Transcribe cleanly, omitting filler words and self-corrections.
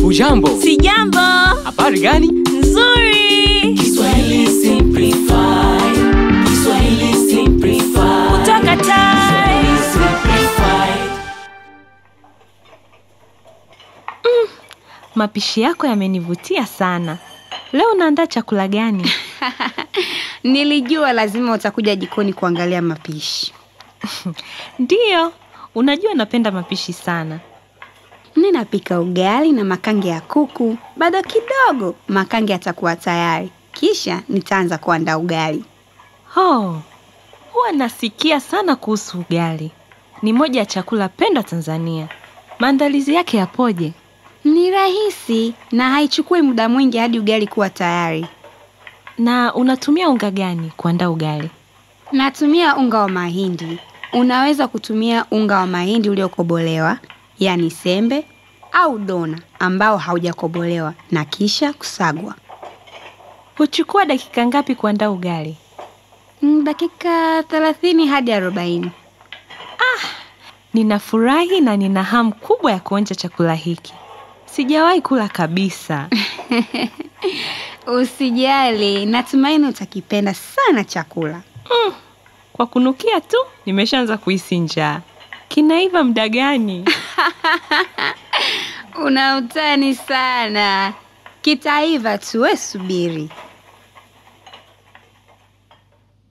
Hujambo? Sijambo. Habari gani? Nzuri. Kiswahili Simplified. Kiswahili Simplified. Kutoka Tai. Simplified. Mapishi yako yamenivutia sana. Leo unaandaa chakula gani? Nilijua lazima utakuja jikoni kuangalia mapishi. Ndiyo, unajua napenda mapishi sana. Ninapika ugali na makange ya kuku. Bado kidogo makange yatakuwa tayari. Kisha nitaanza kuandaa ugali. Oh, huwa nasikia sana kuhusu ugali. Ni moja ya chakula pendwa Tanzania. Maandalizi yake yapoje? Ni rahisi na haichukui muda mwingi hadi ugali kuwa tayari. Na unatumia unga gani kuandaa ugali? Natumia unga wa mahindi. Unaweza kutumia unga wa mahindi uliokobolewa, yani sembe, au dona ambao haujakobolewa na kisha kusagwa. Huchukua dakika ngapi kuandaa ugali? Dakika 30 hadi 40. Ninafurahi na nina hamu kubwa ya kuonja chakula hiki. Sijawahi kula kabisa. Usijali, natumaini utakipenda sana chakula. Kwa kunukia tu, nimeshaanza kuhisi njaa. Kinaiva muda gani? Una utani sana. Kitaiva tu, we subiri.